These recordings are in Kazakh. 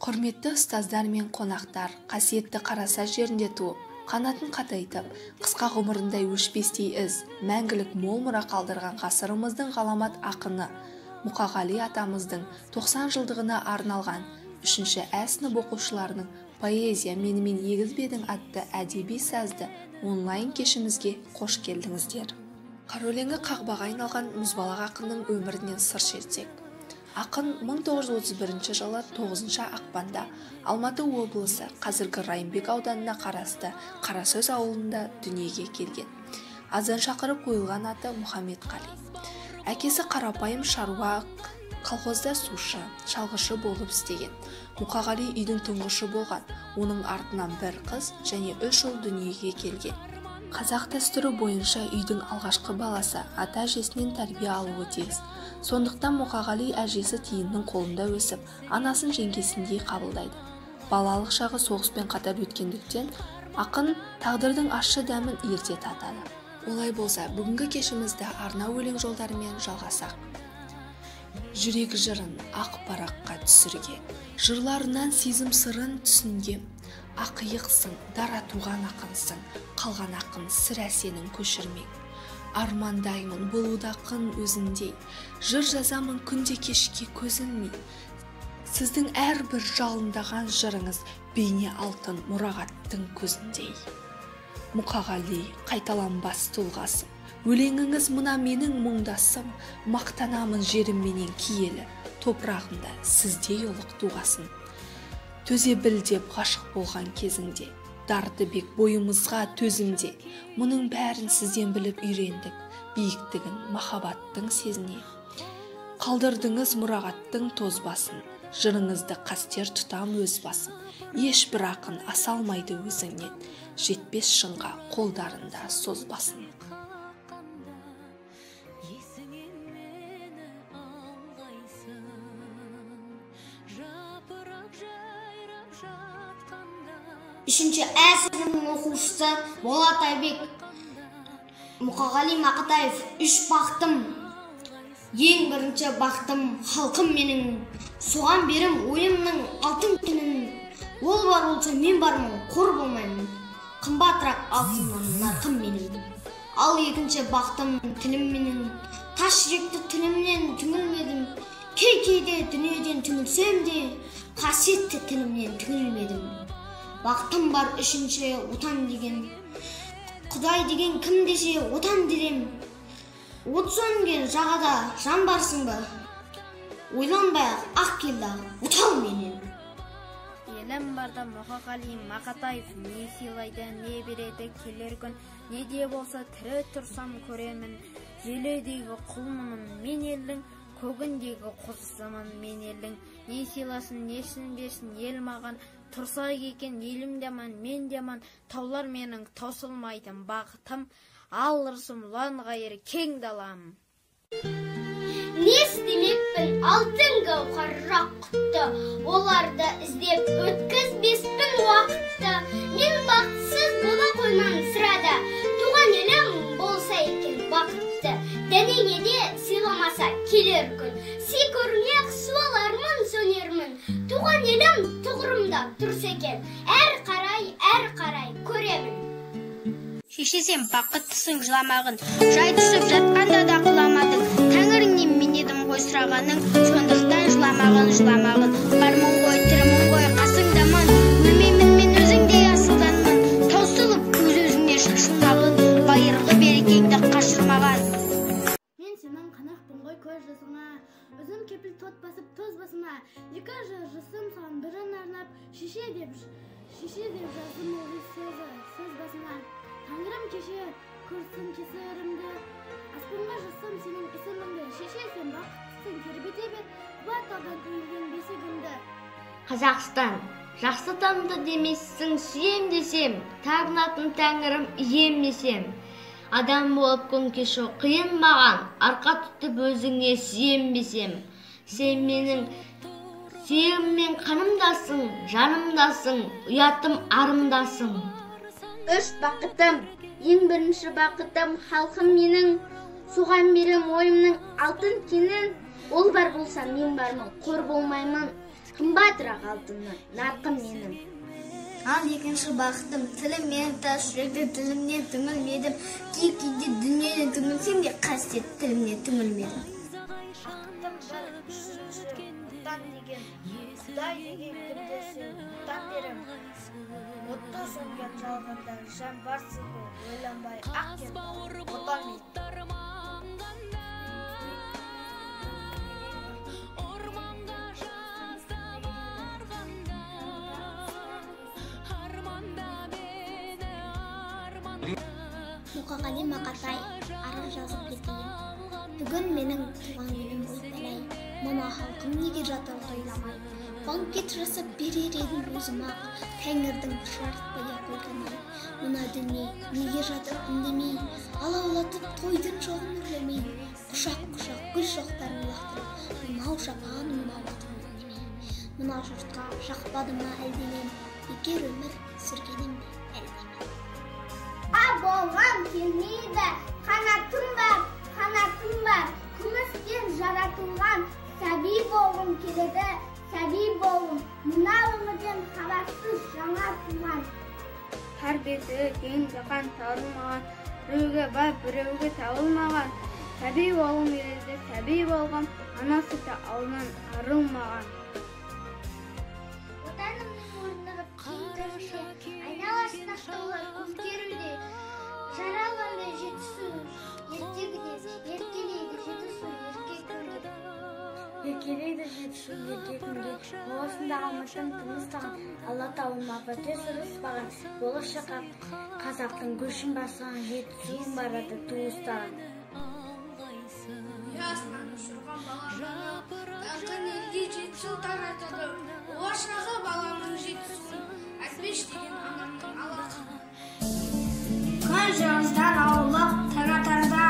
Құрметті ұстаздар мен қонақтар, қасиетті Қарасай жерінде туып, қанатын қатайтып, қысқа ғұмырындай өшпестей із, мәңгілік мол мұра қалдырған ғасырымыздың ғаламат ақыны Мұқағали атамыздың 90 жылдығына арналған 3-ші Ә сынып оқушыларының «Поэзия менімен егіз бе едің» атты әдеби сазды онлайн кешімізге қош келдіңіздер. Қара өлеңі қағбаға айналған мұзбалақ ақынның өмірінен сыр шертсек. Ақын 1931 жылы 9 ақпанда Алматы облысы, қазіргі Райымбек ауданына қарасты Қарасөз ауылында дүниеге келген. Азан шақырып қойылған аты Мұхаммедқали. Әкесі қарапайым шаруа, колхозда сушы, шалғышы болып істеген. Мұқағали үйдің тұңғышы болған. Оның артынан бір қыз және үш ұл дүниеге келген. Қазақ дәстүрі бойынша үйдің алғашқы баласы ата әжесінен тәрбие алуы тиіс. Сондықтан Мұқағали әжесі Тиынның қолында өсіп, анасын жеңгесіндей қабылдайды. Балалық шағы соғыспен қатар өткендіктен, ақын тағдырдың ащы дәмін ерте татады. Олай болса, бүгінгі кешімізді арнау өлең жолдарымен жалғасақ. Жүрек жырын ақ параққа түсірген, жырларынан сезім сырын түсінгем. Ақиықсың, дара туған ақынсың, қалған ақын сірә сенің көшірмең. Армандаймын болуды ақын өзіндей, жыр жазамын күнде кешке көз ілмей. Сіздің әрбір жалындаған жырыңыз бейне алтын мұрағаттың көзіндей. Мұқағали қайталанбас тұлғасың, өлеңіңіз мына менің мұңдасым, мақтанамын жерімменен киелі, топырағымда сіздей ұлық туғасын. Төзе біл деп ғашық болған кезіңде, дарды бек бойымызға төзімде, мұның бәрін сізден біліп үйрендік, биіктігін махаббаттың сезіне. Қалдырдыңыз мұрағаттың тозбасын, жырыңызды қастер тұтам өз басым, ешбір ақын аса алмайды өзіңнен, жетпес шыңға қолдарында созбасын. Үшінші Ә сыныбының оқушысы Болат Айбек. Мұқағали Мақатаев. Үш бақытым. Ең бірінші бақытым халқым менің. Соған берім ойымның алтын кенін. Ол бар болса мен бармын, қор болмаймын. Қымбатырақ алтыннан нарқым менің. Ал екінші бақытым тілім менің. Тас жүректі тілімнен түңілмедім. Кей-кейде дүниеден түңілсем де, қасиетті тілімнен түңілмедім. Бақытым бар үшінші отан деген. Құдай деген кім десе отан дерем. От сөнген жағада жан барсың ба? Ойланбай ақ келді отау менен. Елім барда Мұқағали Мақатаев не сыйлайды, не береді келер күн. Не де болса тірі тұрсам көремін. Желідегі құлмын мен елдің, көгіндегі қозысымын мен елдің. Не сыйласын, несін берсін ел маған. Тұрса екен елім де аман, мен де аман. Таулар менің таусылмайтын бақытым, ал ырысым ұлан-ғайыр кең далам. Не істемекпін алтын гауһар жақұтты, оларды іздеп өткізбеспін уақытты. Мен бақытсыз бола қоймам сірә, туған елім болса екен бақытты. Дәнеңе де сыйламаса келер күн, сый көрмек суалармын сөнермін. Туған елім тұғырымда тұрса екен, әр қарай, әр қарай көремін. Шеше сен бақыттысың жыламағын, жай түсіп жатқанда да құламадың. Тәңіріңнен мен едім ғой сұрағаның, сондықтан жыламағын, жыламағын. Бармын ғой, тірімін ғой, қасыңдамын, өлмеймін мен өзіңдей асылданмын. Таусылып көз өзіңе шашылмағын, байырғы берекеңді қашырмаған. Мен сенің қанақпын ғой көз жасыңа, өзім кепіл тот басып тоз басыма. Екі жыршысым саған бірін арнап, шеше деп, шеше деп жаздым ылғи сөз басына. Тәңірім кеше көрсін кесірімді, аспанға жазсам сенің есіміңді. Шеше сен бақыттысың, тербете бер, құба таудан үйілген бесігімді. Қазақстан, жақсы тамды демессің, сүйем десем, табынатын тәңірім ием десем. Адам болып күн кешу қиын маған, арқа тұтып өзіңе сүйенбесем. Сен менің сүйегім мен қанымдасың, жанымдасың, ұятым арымдасың. Үш бақытым, ең бірінші бақытым халқым менің. Соған берем ойымның алтын кенін. Ол бар болса мен бармын, қор болмаймын. Қымбат Қымбатырақ алтыннан нарқым менің. Ал екінші бақытым тілім менің тас жүректі тілімнен түңілмедім. Кей кейде дүниеден түңілсем де қасиетті тілімнен түңілмедім. Бақытым бір үшінші Отан деген, Құдай деген кімді сен отан дерім. Отты сөнген жалғанда жан барсың ғой, ойланбай ақ кел отан мен. Мұқағали Мақатаев арыз жазып кетейін. Бүгін менің туған күнім ойбайлай, мына халқым неге жатыр тойламай? Банкет жасап берер едім өзім-ақ, тәңірдің жарытпай қойғанай. Мына дүние неге жатыр үндемей, алаулатып тойдың жоғын үрлемей, құшақ-құшақ гүл шоқтарын лақтырып, мынау жапан мынау отын үндемей. Мына жұртқа жақпады ма әлде мен, бекер өмір сүргенім бе әлде мен? Болғам келмейді, қанатым бар, қанатым бар, күмістен жаратылған сәби болғым келеді, сәби болғым, мына өмірден хабарсыз жаңа туған. Тар беті кең жаһан тарылмаған, біреуге бар, біреуге табылмаған, сәби болғым келеді, сәби болғым, ана сүті аузынан арылмаған. Отанымның орнығып кең төрінде, айналасында таулар көмкеруде, жаралғанда Жетісу ертегіден, еркелейді Жетісу ерке күнге. Еркелейді Жетісу ерке күнге, осында Алматым тыныстаған, Алатауым апаты сырыспаған, болашаққа қазақтың көшін басқан, Жетісуым барады туыстаған. Ұясынан ұшырған баламды, даңқын елге Жетісу таратады, болашағы баламның Жетісуын, әлпештеген анамның алақаны. Күн жұлдыздар аулап таң атарда,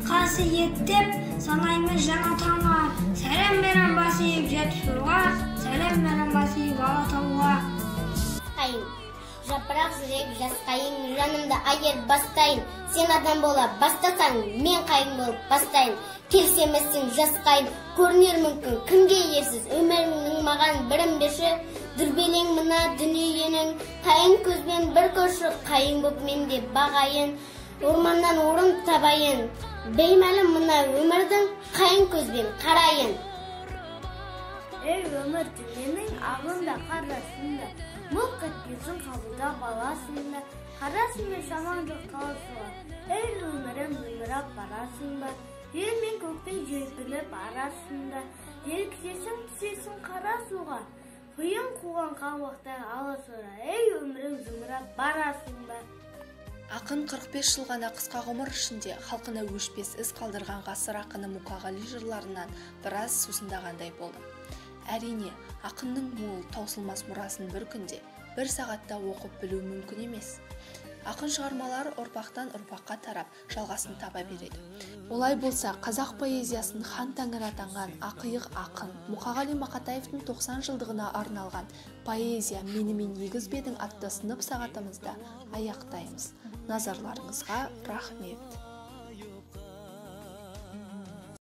қасиеттеп санаймыз жаңа таңға. Сәлем берем бас иіп Жетісуға, сәлем берем бас иіп Алатауға. Қайын, жапырақ жүрек жас қайын, жанымды айыр бастайын. Сен адам бола бастасаң, мен қайын болып бастайын. Келсемесің жас қайын, көрінер мүмкін кімге ерсіз. Өміріңнің маған бірін берші, дүрбелең мына дүниенің. Қайын көзбен бір көрші, қайын боп мен де бағайын. Орманнан орын табайын, беймәлім мына өмірдің қайын көзбен қарайын. Ей өмір, дүниенің ағында қарасында, мұқ еткенсің қабылдап аласың да, қарасың мен шамаң жоқ таласуға. Ей өмірім, зымырап барасың ба, жер мен көктің желпініп арасында, желкісесің түсесің қара суға, құйын қуған қабақтай аласұра. Ей өмірім, зымырап барасың ба. Ақын 45 жыл ғана қысқа ғұмыр ішінде халқына өшпес із қалдырған ғасыр ақыны Мұқағали жырларынан біраз сусындағандай болды. Әрине, ақынның мол, таусылмас мұрасын бір күнде, бір сағатта оқып білу мүмкін емес. Ақын шығармалары ұрпақтан ұрпаққа тарап, жалғасын таба береді. Олай болса, қазақ поэзиясын хан тәңір атанған ақиық ақын Мұқағали Мақатаевтың 90 жылдығына арналған «Поэзия менімен егіз бе едің» атты сынып сағатымызда аяқтаймыз. Назарларыңызға рахмет.